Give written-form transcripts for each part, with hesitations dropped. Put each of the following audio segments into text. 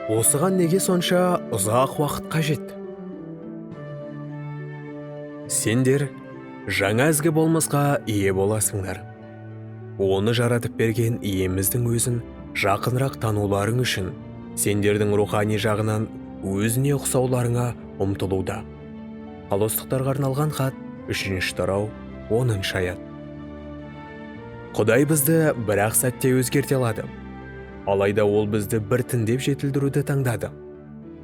Осыған неге сонша ұзақ уақыт қажет? Сендер жаңа ізгі болмысқа ие боласыңдар. Оны жаратып берген Иеміздің өзін жақынырақ тануларың үшін сендердің рухани жағынан өзіне ұқсауларыңа ұмтылуда. Колостықтарға арналған хат, 3 тарау, 10 аят. Құдай бізді бір-ақ сәтте өзгерте алады. Алайда ол бізді біртіндеп жетілдіруді таңдады.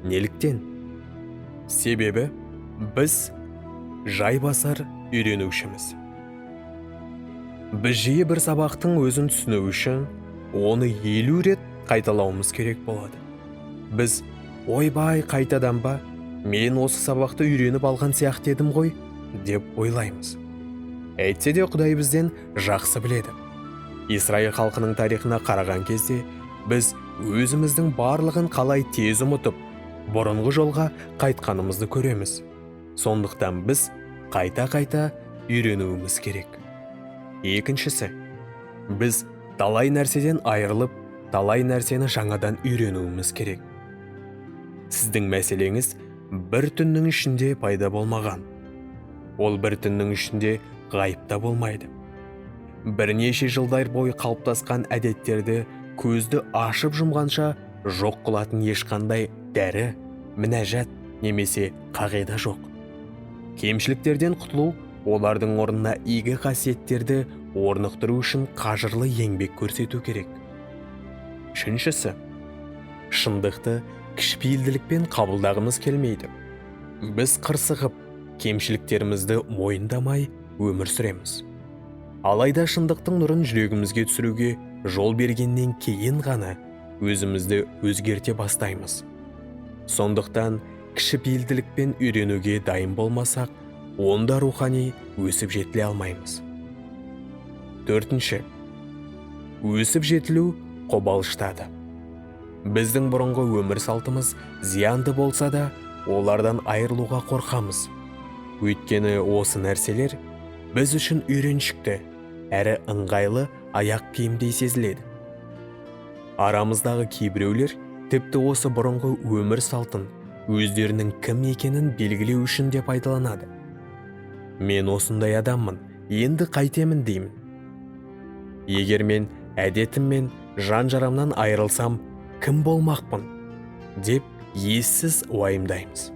Неліктен? Себебі біз жайбасар үйренушіміз. Біз жиі бір сабақтың өзін түсіну үшін оны 50 рет қайталауымыз керек болады. Біз ойбай, қайтадан ба, мен осы сабақты үйреніп алған сияқты едім ғой деп ойлаймыз. Әйтсе де Құдай бізден жақсы біледі. Израиль халқының тарихына қараған кезде біз өзіміздің барлығын қалай тез ұмытып, бұрынғы жолға қайтқанымызды көреміз. Сондықтан біз қайта-қайта үйренуіміз керек. Екіншісі, біз талай нәрседен айырылып, талай нәрсені жаңадан үйренуіміз керек. Сіздің мәселеңіз бір түннің ішінде пайда болмаған. Ол бір түннің ішінде ғайып та болмайды. Бірнеше жылдар бойы қалыптасқан әдеттерді көзді ашып жұмғанша жоқ қылатын ешқандай дәрі, мінәжат немесе қағида жоқ. Кемшіліктерден құтылу, олардың орнына игі қасиеттерді орнықтыру үшін қажырлы еңбек көрсету керек. Үшіншісі, шындықты кішіпейілділікпен қабылдағымыз келмейді. Біз қырсығып, кемшіліктерімізді мойындамай өмір сүреміз. Алайда шындықтың нұрын жүрегімізге түсіруге жол бергеннен кейін ғана өзімізді өзгерте бастаймыз. Сондықтан кішіпейілділікпен үйренуге дайын болмасақ, онда рухани өсіп жетіле алмаймыз. Төртінші, өсіп жетілу қобалжытады. Біздің бұрынғы өмір салтымыз зиянды болса да, олардан айырылуға қорқамыз. Өйткені осы нәрселер біз үшін үйреншікті әрі ыңғайлы аяқ киімдей сезіледі. Арамыздағы кейбіреулер тіпті осы бұрынғы өмір салтын өздерінің кім екенін белгілеу үшін де пайдаланады. Мен осындай адаммын, енді қайтемін деймін. Егер мен әдетім мен жан жарамнан айырылсам, кім болмақпын деп ессіз уайымдаймыз.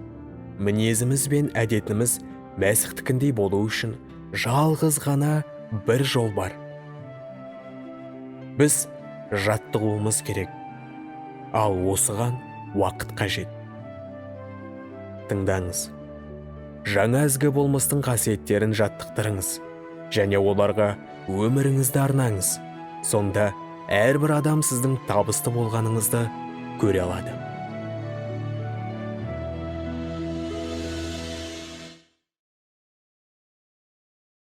Мінезіміз бен әдетіміз Мәсіхтікіндей болу үшін жалғыз ғана бір жол бар. Біз жаттығуымыз керек. Ал осыған уақыт қажет. Тыңдаңыз. Жаңа ізгі болмыстың қасиеттерін жаттықтырыңыз және оларға өміріңізді арнаңыз. Сонда әрбір адам сіздің табысты болғаныңызды көре алады.